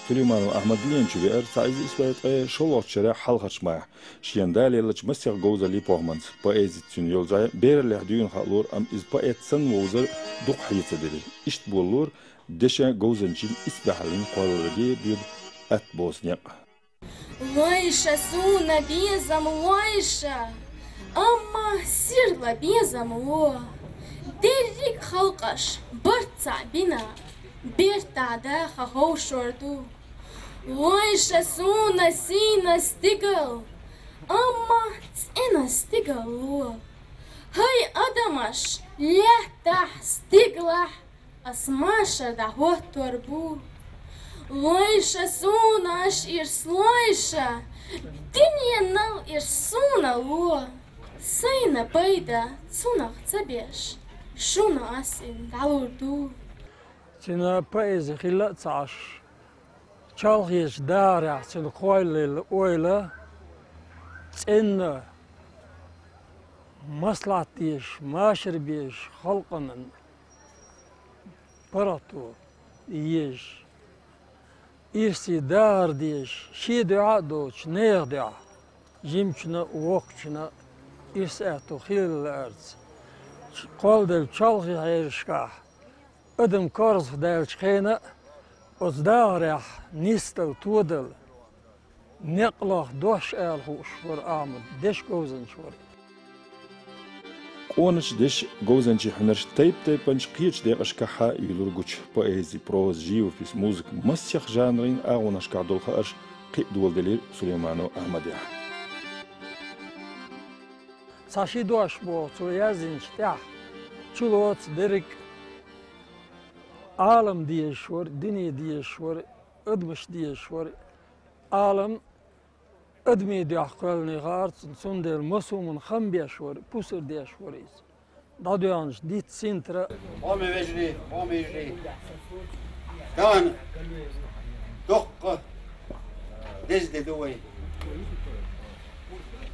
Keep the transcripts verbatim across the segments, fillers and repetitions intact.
Сулейманов Ахьмад дуьнен чу веара цхьа эзар исс бӀе ткъе шоллагӀчу шеран хьалхарчу майхь. Шена далаеллачу масех говзаллийн похӀманца. Поэзица цуьнан йолу зӀе бераллехь дуьйна хаалора, амма иза поэт санна вовзар дукха хье ца делира. Иштта болалора дешан, говзанчийн исбаьхьаллин кхолларге доьду атта боцу некъ. Лойша суна безам, лойша, амма сирла безам ло. Дерриг а халкъаш барт цхьаъ бина, бертахь даха ховшор ду. Лойша суна сийна стигал, амма цӀена стигал ло. ХӀай адамаш, лаьттахь, стигалахь, ас машар дӀахӀоттор бу. Лойша суна аш ирс, лойша, дуьненал ирс суна ло. Сайна пайда цунах ца беш, шуна ас иза дӀалур ду. Цуьнан поэзи хилла а ца Ӏаш, чолхечу дахарехь цуьнан кхоллаелла ойла цӀена, маслаӀат дезаш, машар безаш, халкъана паргӀато езаш, ирсе дахар дезаш, шен дуьхьа а доцуш, нехан дуьхьа, жимачунна а, воккхачунна а ирс аьтто хилла лаарца, кхолладелла чолхе хьерашкахь, адам корзах даьллачу хенахь а, оцу дахарехь нисдала, тодала, некъ лох дош ала хууш вара Ахьмад, дешан говзанча вара. Къоначу дешан, говзанчийн хьуьнарш тайп-тайпанчу кхечу декъашкахь а юьйлура гучу. Поэзи, проза, живопись, музыка, масех жанрийн агӀонашкахь долу хаарш кхин а доладелира Сулейманов Ахьмадехь. Цхьа ши дош боху цо яздинчу тӀехь, чулоцу дерриг а. Ӏалам дезаш вара, дуьне дезаш вара, адамаш дезаш вара. Ӏалам адамийн дуьхьа кхоьллина хаар цунна, цундела массо а хӀуманна хам беш вара, пусар деш вара иза. ДӀадоьгӀначу диц синтара. Къоман вежарий, къоман йижарий, тахана доккха деза де ду вай.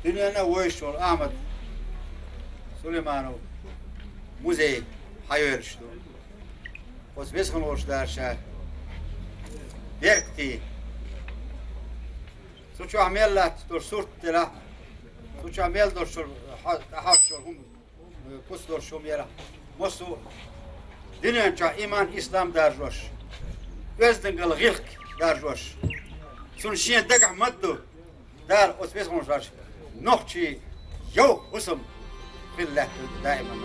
Дуьненна а вевзаш волу Ахьмад Сулейманов музей хьайоьлуш ду. Оцу весхана волуш дара ша беркате. Цу чохь мел латта долуш сурт делахь, цу чохь мел долуш хьо-, хьо-, хьош йолу хӀума, куц долуш хӀума елахь, массо а дуьнен чохь иман, ислам даржош, оьздангалла, гӀиллакх даржош, цунна шен дагахь ма-дду. Дала оцу весхонаш варш нохчийн йовха хӀусам хила лаьтталла даиман.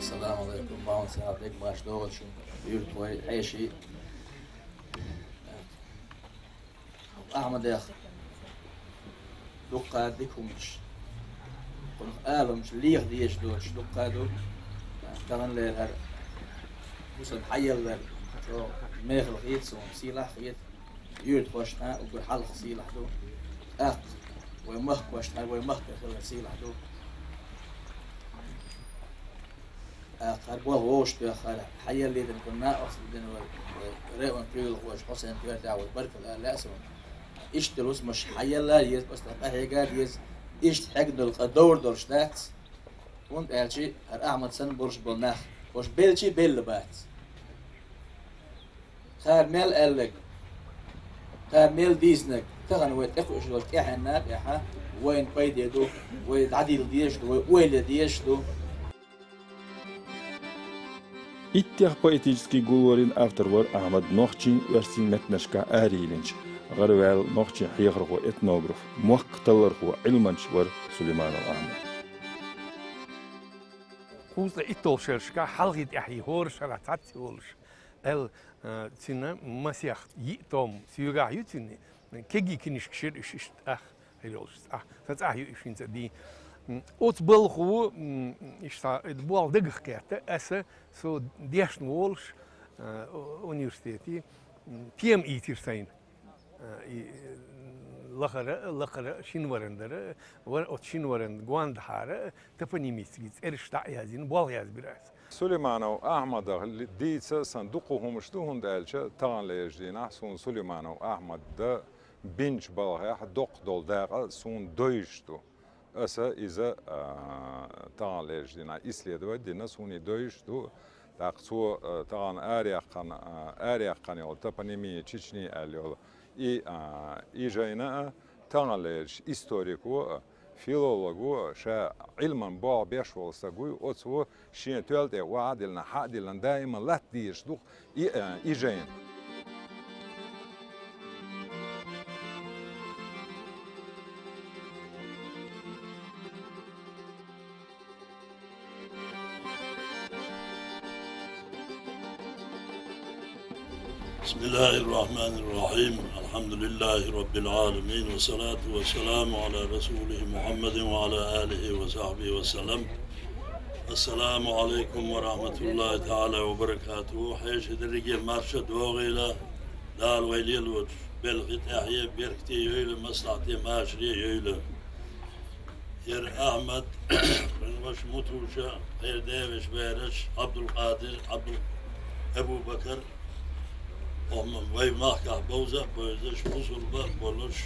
Салам алейкум, бахьана сахьат дегнаш догӀучу юьртахой, хьеший. Ахьмадех дуккха дика хӀуманаш, кхунах аламаш леха дезаш доцуш дуккха ду. Таханлера хӀара хӀусам хьаеллар чӀогӀа мехала хета суна, сийлахь а хета. Юьртахошна а уггар хьалха сийлахь ду. ТӀаккха вай махкахошна а, вай махкара хилар сийлахь ду. ТӀаккха хӀара болх вовшахтоьхна, хьаеллина кхунна а, оцу дина вай, вай районан куьйгалхочо Хьусайн коьртехь вай баркалла ала лаьа суна. Иштта долу хӀусамаш хьаелла а еза, оцу тӀехь къахьега а деза, иштта хьегна долу къа довр долуш дац, хӀунда аьлча хӀара Ахьмад санна болуш болу нах, уьш белча а белла бац. Кхара мел аьлларг, кхара мел дийцинарг тахана вай тӀекхуьуш долчу тӀаьхьенна а тӀехь вайна пайде ду, вай дӀадилла дезаш ду, вай ойла дезаш ду. Иттех поэтический гулварийн автор вара Ахьмад нохчийн, оьрсийн меттанашкахь арайиллинчу, гӀараваьлла нохчийн хьехархо, этнограф, мохк таллархо, Ӏилманча вара Сулейманов Ахьмад. Кхузткъе итталгӀачу шерашкахь хьалхий тӀаьхьий хӀора шарахь цхьацца йолуш, аьлла, а, цуьнан масех йиъ том соьгахь ю цуьнан, кегий кинишкаш яра уьш иштта ах хир йолуш, цӀахь, сан цӀахь ю уьш хӀинца а дий. М, оцу балхо, м, иштта, и болх дагах кхетта, аса со дешна волуш, а, университете, м, тема ийцира сайна. А, и, лахара, лакхара шина варан дара, вар-, оцу шина варан гондахьара топонимический цӀераш дӀа а яздина, болх язбира аса. Сулейманов Ахьмадах ли-, дийца сан дукха хӀумаш ду, хӀунда аьлча таханлерча дийнахь суна Сулейманов Ахьмада бинчу балхехь доккха долу дакъа суна дойуш ду. Аса иза, а, таханлерча дийнахь исследовать дина, суна и дойуш ду. ТӀаккха цо, а, тахана араяьккхина, а, араяьккхина йолу топонимия Чечни аьлла йолу и, а, и жайна а, таханлерчу историко а, филолого а, ша Ӏилман болх беш волу стаг вуй, оцо шен тоьлла тӀе охьа а диллина, хьа а диллина, даима латта дезаш ду и, а, и жайна. بسم الله الرحمن الرحيم. الحمد لله رب العالمين، والصلاة والسلام على رسوله محمد وعلى آله وصحبه وسلم. السلام عليكم ورحمة الله تعالى وبركاته. Хьеший дерриге марша догӀийла, Дала вай лелочу белхи тӀаьхье беркате йойла, маслахьте машаре йойла. Яра Ахьмад, вайн ваша Мутуша, кхердевеш бераш, Абдулкъадир, Абдул-, Абу-Бакар, хӀумма вай махкахь бовза а бовзаш, бусулба а болуш,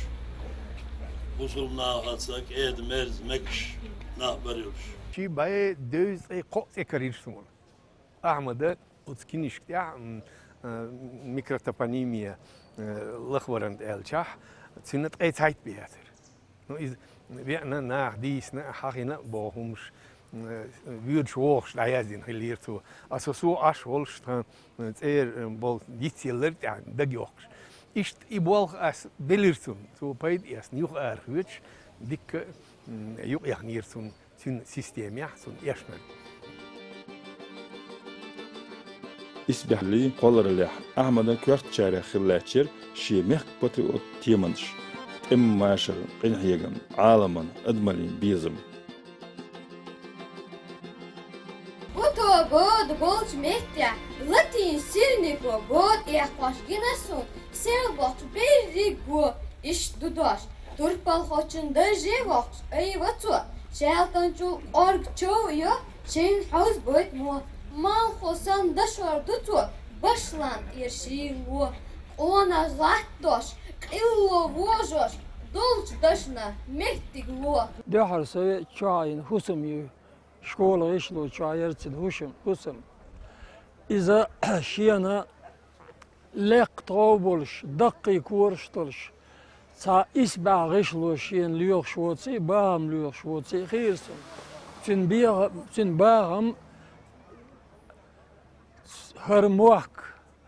бусулба нахаца кӀеда-мерза мегаш нах бара уьш. Ши бӀе дезткъе кхоъ цӀе карийра суна. Ахьмада оцу кинишка тӀехь, м, а, микротопонимия, а, лахваран аьлчахь, цуьнан ткъе цхьайтта бен яцара. Ну, иза веана, наха дийцина, хьахийна а боху хӀумаш, м, воьдуш вогӀуш дӀаяздина хиллера цо. Аса со Ӏаш волуш тхан, м, цӀера, м, болу йицъяллар тӀехь дагайоккхуш. Иштта и болх ас белира цунна. Цо пайда эцна юха ара хьоьдуш, дикка, м, юкъаяхнера цунна. Цуьнан системехь, цунна эшнарг. Исбаьхьаллин кхоллараллехь Ахьмадан коьртачарех хила лаьттара шен мехкан патриот теманаш: тӀеман машар, къинхьегам, Ӏаламан, адамаллин безам. Гуто бода болчу меттехь латин сирнико бода эккхош гина суна, сел бохчу берриго иштта ду дош. Турпалхочун дарже воккхуш айва цо, шаьлтанчул кӀорга чов а йо, шайна хьовза бойтмо. Малхо санна дашор ду цо, башлан тӀера шийла ло. Къонах гӀаттош, къилло вожош, долчу дашна меттиг ло. Дуьххьара совет чохь а йина хӀусам ю, школа гӀишло чохь яра цуьнан хӀусам, хӀусам. Иза шена лекха тхов болуш, даккхий кораш долуш, цхьа исбаьхьа гӀишло шена лоьхуш воций, бахам лоьхуш воций хиира цунна. Цуьнан беха-, цуьнан бахам хӀара мохк,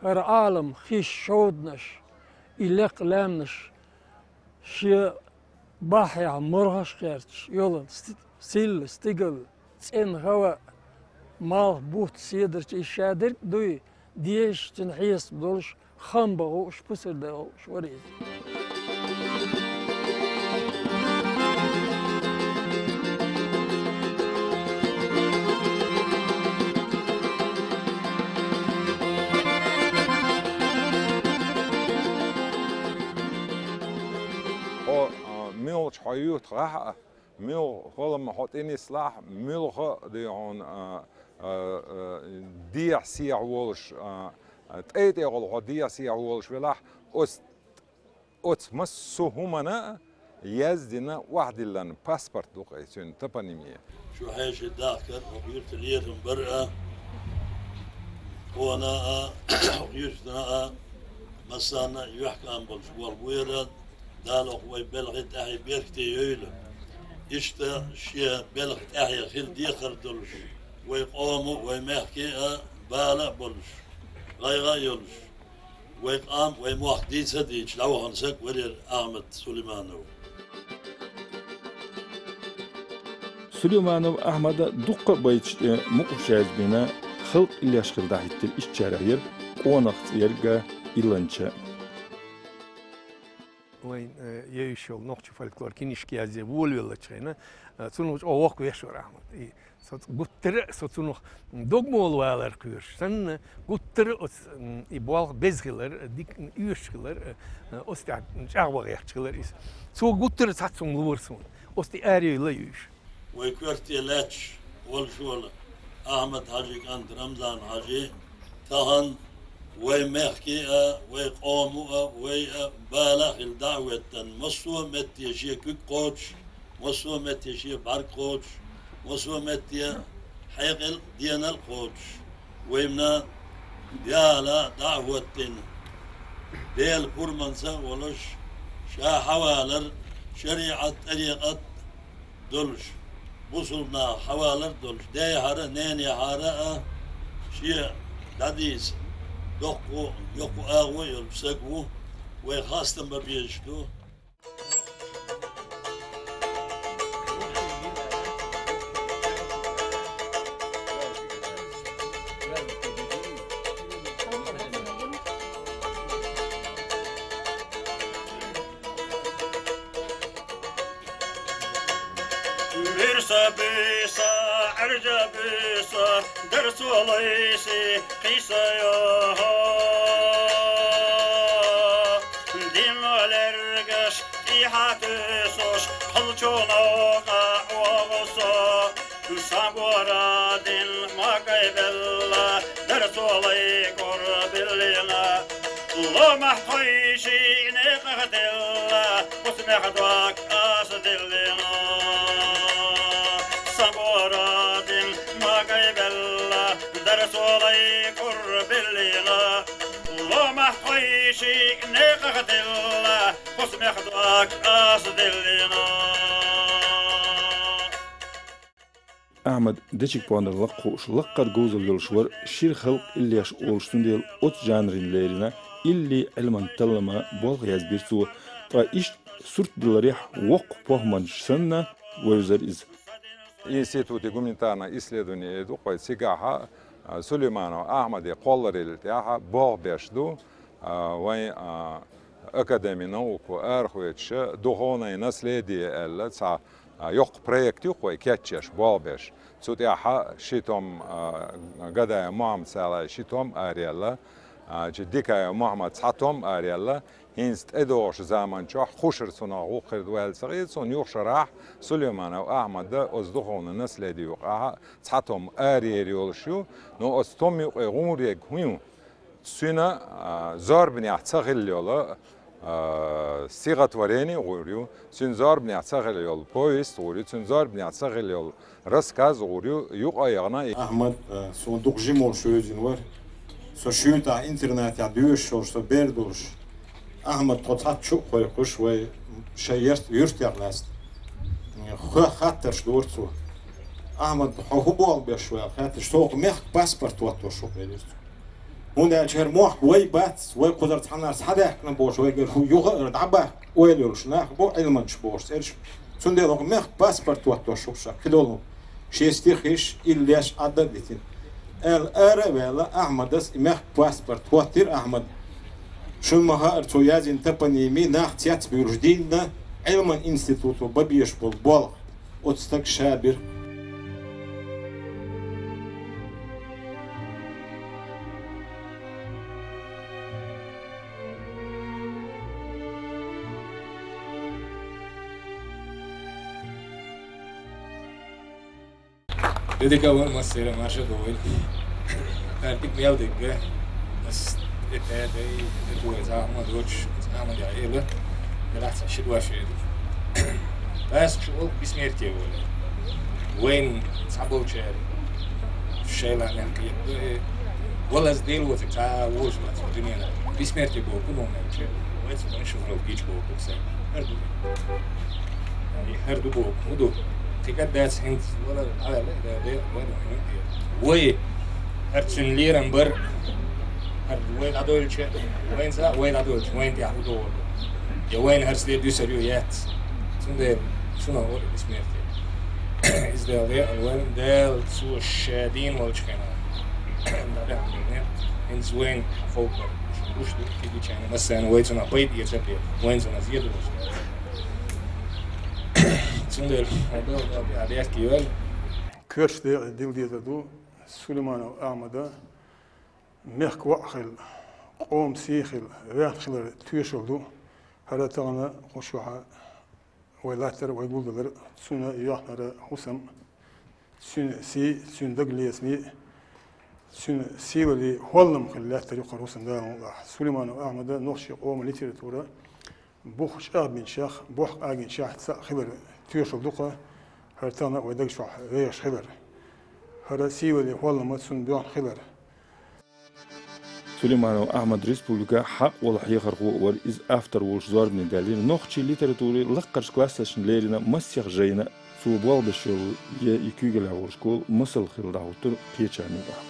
хӀара Ӏалам, хиш шовданаш, и лекха лаьмнаш шен бахьехь моргӀаш кхерчаш йолу сти-, силла, стигал, цӀена хӀаваъ, малх, бутт седарчий, ша дерг а дуй, дезаш, цуьнан хьесап долуш, хам бан хууш, пусар дан хууш вара иза. Хьо, а, муьлхачу хьо юьхьтахь а, муьлха хала ма хьо тӀе нислахь, муьлха а ди хьуна, а, а, а, дехьа-сехьа волуш, а, а, тӀай-тӀехула хьо дехьа-сехьа волуш велахь, оцу, оцу массо а хӀумана а яздина, охьадиллина паспорт ду-кх и цуьнан топонимия. Шу хьеший дахкар, хӀокху юьрта лерам бар а, къона а, хӀокху юьртана а, массарна а юьхькӀам болуш болх бу яра. Дала хӀокху вай белхи тӀаьхье беркате йойла. Иштта шен белхан тӀаьхье хила декхар долуш, вай къомо а, вай мехке а бала а болуш, гӀайгӀа а йолуш, вай къам а, вай мохк дийца а дийцаш дӀавахана саг вара Ахьмад Сулейманов. Сулейманов Ахьмада дуккха а байташ тӀе мукъаш язбина, халкъан иллеш хилла дӀахӀиттира ишттачарех яра «Къонах» цӀерга илланча. Вайн, э, йовзуш йолу нохчийн фольклор кинишка язъе волавеллачу хенахь, э, цунах чӀогӀа воккха веш вара Ахьмад. И со ц-, гуттара а со цунах догмолла валар кхоьруш санна, гуттара а оцу, м, и болх беза хилар, дика оьшуш хилар, э, оцу тӀехь чӀагӀбан гӀерташ хилар иза. Цо гуттара а цхьацца хӀума лора суна. Оцу тӀе арайойла а йовзуш. Вай коьрте лаьтташ волуш волу Ахьмад-Хьажий кӀант Рамзан-Хьажи тахан вай мехкий а, вай къомо а, вай а бала а хила дӀа а хӀоьттина, массо а метте шен куьг кхочуш, массо а метте шен бӀарг кхочуш, массо а метте хьекъал а, денал а кхочуш, вайна Дала дӀа а хӀоттийна, Делан пурманца а волуш, ша хьавалар шариӀат, тӀарикъат долуш, бусулба наха хьавалар долуш, дехьара а, ненехьара а шен дӀадийца доккха а, йоккха а агӀо а йолу стаг ву, вай хастам бан безаш ду. Буьрса, буьйса, Ӏаьржа буьйса, дарсо лайси кхийса йохо. Динан лергаш тӀехьа туьйсуш, кхалчо новкъа вогӀу со. Сабура дин магай белла, дарсо лай кура биллина. Ломахь тхойши некъах делла, бусмех дог аса диллина. Сабура дин магай белла, дарсо лай кура биллина. Ломахь тхойши некъах делла, бусмех дог аса диллина. Ахьмад дечиг-пондар лакха хууш, лакхара говзалла йолуш вара, шира халкъ иллеш олуш, цундела оцу жанрина лерина илли Ӏилман таллама болх язбира цо. Ткъа иштта сурт диларехь, воккха похӀманча санна вевзара иза. Институте гуманитарных исследований ду-кх вай, цигахь а, Сулейманов Ахьмаде кхолларалла тӀехь а болх беш ду, а, вайн, а, Академия наук арахоьцуш, духовное наследие аьлла, цхьа, а, йоккха проект ю-кх вай кечъеш, болх беш. Цу тӀехь а ши том, а, Гадаев Мохьмад цӀе йолуш ши том араяьлла, а, чи Дикаев Мохьмад цхьа том араяьлла, хӀинца тӀедогӀучу заман чохь хушара цунах вукхуьра ваьлла ца хилла, цунна юха шарахь Сулейманов Ахьмада оцу духовное наследие юкъахь а цхьа том араяьр йолуш ю, но оцу том юкъе гӀур ерг хӀун ю? Цуьнан, а, зорбанехь ца хилла йолу, а, стихотворение гӀур ю, цуьнан зорбанехь ца хилла йолу повесть гӀур ю, цуьнан зорбанехь ца хилла йолу рассказ гӀур ю, юкъа а яхана. Ахьмад, а, суна дукха жима волуш вевзина вара. Со шуьйтахь интернатехь доьшуш йолуш, со бер долуш. Ахьмад, тхо цхьацца чу а кхойкхуш, вай шайн ярт-, юьртех лаьцна. Хо-, хаттарш дора цо. Ахьмад, хьо хӀун болх беш ву аьлла хаьттича, со хӀокху мехкан паспорт хӀоттош ву-кх элира цо. ХӀунда аьлча хӀара мохк вай бац, вай кхузара цхьанхьа схьадаьккхина бохуш, вайгара хӀу юха а ара дӀабаккха ойла йолуш нах бу, Ӏилманчаш бохуш цӀераш. Цундела хӀокху мехкан паспорт хӀоттош ву-кх ша, кхидолу шен стих йиш, иллеш Ӏадда а дитина. Аьлла, ара а ваьлла, Ахьмадас и мехкан паспорт хӀоттийра Ахьмада. Шуна ма-хаъара, цо язйина топонимий, нах цецбуьйлуш дийна, Ӏилман институто бан безаш болу болх оцу стага ша бира. Де дика ван массеран марша довла. Кхаьрдиг мел дигга. Ас тӀе дай, тӀе тохий, зама доцуш, зама яа эла. Делахь ца ши дош эла. Ас шу олу бессмертие волу. Вайн цхьаболчара шайла нах кхетта, э, валаз Дела воцург цхьа а волуш вац дуьненахь. Бессмертие бохург хӀун ду аьлча, вай цу вайн шуьгара гича бохург сайн. ХӀара ду. И хӀара ду бохург хӀун ду? Кхин кад дац хӀинца вала, а, вала, вала, вала, вала. Вай, хӀара цуьнан лерам бар, хӀара вай дӀадойлча, вайн цхьа а вай дӀадойлча, вайн тӀехь хӀун догӀу? Я вайна хӀара след дуьсур ю, яц. Цундела шуна вара бессмертие. Иза Дала вайн Дала цо ша дийна волчу хенахь. ДӀабаьхьна хӀинца вайна хьан фолклор гуш ду, кхидичайна массарна вай цунах пайда эца бен, вайн цунах зен долуш. Цундела хьан Дала а бехке йойла. Коьртачу декъе дилла дезар ду Сулейманов Ахьмада. Мехкан воӀ хила, къоман сий хила, ваьхна хилар тоьшалла ду. ХӀара тахана кху чохь вай латтар а, вай гулдалар а, цуьнан йоьхнара хӀусам а. Цуьнан сий, цуьнан дагалецамий, цуьнан сийлаллий хӀоллам хилла лаьттар ю кху руссан далалахь. Сулейманов Ахьмада нохчийн къоман литература бух чӀагӀбинчех, бохкъагинчех цхьаъ хилар тоьшалла ду-кх хӀара тахана вай даг чохь вехаш хилар. ХӀара сийлаллий хӀоллам цунна боьхна хилар. Сулейманов Ахьмад республикан хьакъ волу хьехархо а вара, иза автор волуш зорбане даьллера нохчийн литературин лаккхарчу классашна леррина массех жайна. Цо болх беш йолу я и куьйгаллехь волу школа масал хилла дӀахӀуттура кхечарна юкъахь.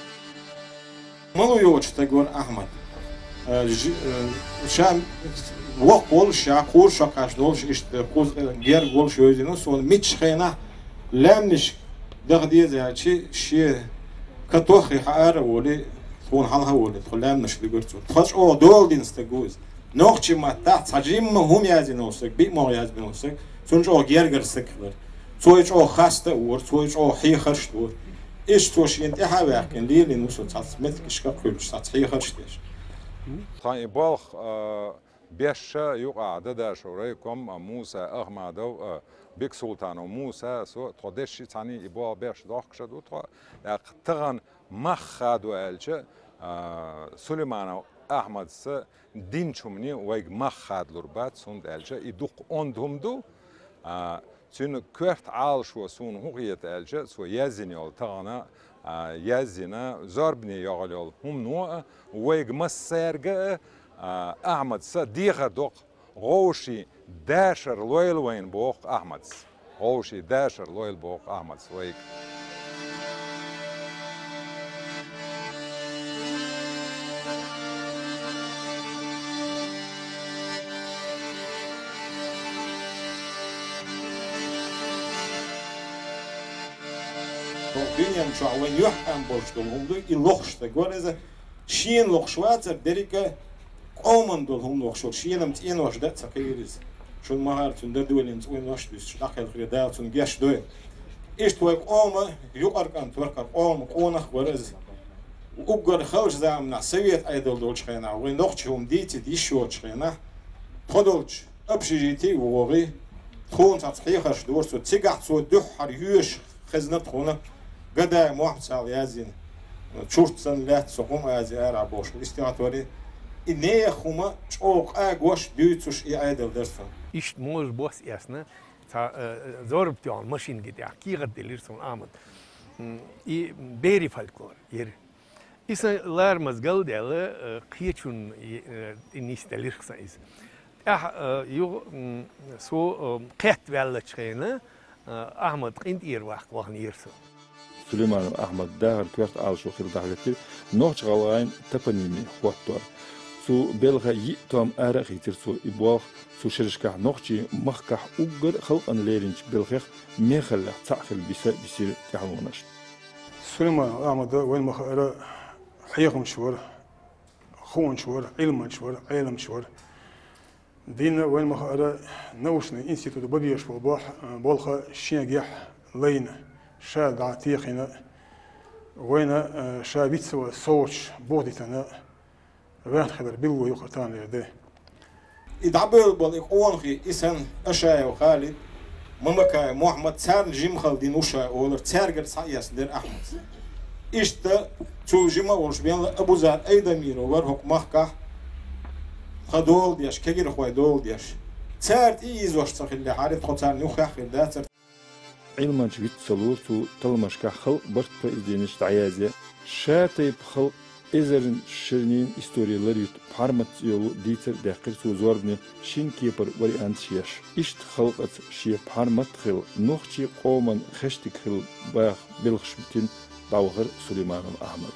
Мало йоцу стаг вара Ахьмад. Э, жи-, э, ша воккха волуш, ша кхузза шо кхаьчна волуш, иштта кхузза, э, герга волуш вевзина, суна мичча хенахь лаьмнашка даха деза аьлча, шен катоххий хьаара а волий, тхуна хьалха а волий, тхо лаьмнашка дуьгура цо. Тхо чӀогӀа дола дина стаг ву иза. Нохчийн маттахь цхьа жимма хӀума яздина волу стаг, биъ могӀа яздина волу стаг, цунна чӀогӀа гергара стаг хилар. Цо и чӀогӀа хаста а вора, цо и чӀогӀа хьехарш а дора. Иштта цо шена тӀаьхьа а ваьккхина, лелийна ву со цхьацца меттигашка а кхуьллуш, цхьацца хьехарш а деш. Тхан и болх, а, беш а юкъахь Дадашев райком а, Муса Ахмадов а, Бексултанов Муса а, со тхо дешши цхьаьний и болх беш дохкуш а ду тхо. ТӀаккха тахана мах хадо аьлча, а, Сулейманов Ахьмадса динчу хӀумане вайга мах хадалур бац, хӀунда аьлча и дукха онда хӀума ду. А, цуьнан коьрта Ӏалашо суна хӀун хета аьлча, цо яздина йолу тахана, а, яздина, зорбане йогӀур йолу хӀумано а, вайга массаьрга а, а, Ахьмадса дехар до-кх, вовшийн дашар лойла вайна боху Ахьмадс. Вовшийн дашар лойла боху Ахьмадс вайга. Дуьнен чохь вайн юьхькӀам болуш долу хӀума ду, и лохуш стаг вара иза. Шена лохуш вацара дерриг а, къоман долу хӀума лохуш вара, шена-м цӀенош дан а ца кхиира иза. Шуна ма-хьара, цуьнан дан долийна цӀенош а дуьстуш дӀакхелхира, Дала цунна гечдойла. Иштта вай къоман юкъара кӀант вара, къоман къонах вара иза. Уггар халчу заманахь совет Ӏедал долчу хенахь, вайн нохчийн хӀума дийцийта йиш йоцучу хенахь, тхо долчу общежитие а вогӀий, тхуна цхьацца хьехарш дора цо, цигахь цо дуьххьара йоьшуш хезна тхуна, Гадаев Мохьмад цхьаьна яздина, «Чурт санна лаьтта со гӀум Ази арахь» бохуш стихотворение. И нехан хӀума чӀогӀа къагош, дуьйцуш и Ӏедал дара цуьнан. Иштта моза бос эцна, цхьа, э, зорба тоьхна машинна тӀехь кехат делира суна Ахьмада. М, и берийн фольклор яра. И сан ларамаза галдаьлла, э, кхечунна, э, тӀе нисделира сан иза. ТӀаьхьа, э, юха, м, со, э, кхетта ваьллачу хенахь, э, Ахьмад къинтӀера ваккха ваханера со. Сулейманов Ахьмадан дахаран коьрта Ӏалашо хилла дӀахӀоьттира нохч-гӀалгӀайн топонимийн хӀоттор. Цу белхан йиъ том ара а хийцира цо. И болх цу шерашкахь нохчийн махкахь уггар а халкъана леринчу белхех мехаллех цхьаъ хилла биса а бисира тӀаьхьалонашна. Сулейманов Ахьмад вайна ма-хаъара хьехамча вара, хуунча вара, Ӏилманча вара, Ӏеламча вара. Дийнна вайна ма-хаъара научный институт бан безаш болу бохь-, болх шен гехь лайна, ша дӀатехийна, вайна, э, ша вицвала совцуш, бухадитина, ваьхна хилар билгало ю-кх таханлера де. И дӀабевлла болу и къонахий, и санна Ашаев Халид, Мамакаев Мохьмад, царна жима хала дина ву ша олура, цаьргара схьаэцна дара Ахьмадс. Иштта цул жима а волуш венла Абузар Айдамиров вара хӀокху махкахь тхан дола деш, кегирхой дола деш. Цара тӀеийзош ца хиллехьара, тхо царна юххехь а хир дацара. Ӏилманча виц ца лора цу талламашкахь халкъан барт произведенеш дӀаязъян. Шатайпа халкъ эзарнийн шерийн истори ларъюьту «Пхьармат» цӀе йолу дийцар а даьккхира цо зорбане шина кепара варианташ еш. Иштта халкъаца шен пхьармат а хилла, нохчийн къоман хештиг хилла баха белхаш битина дӀавахара Сулейманов Ахьмад.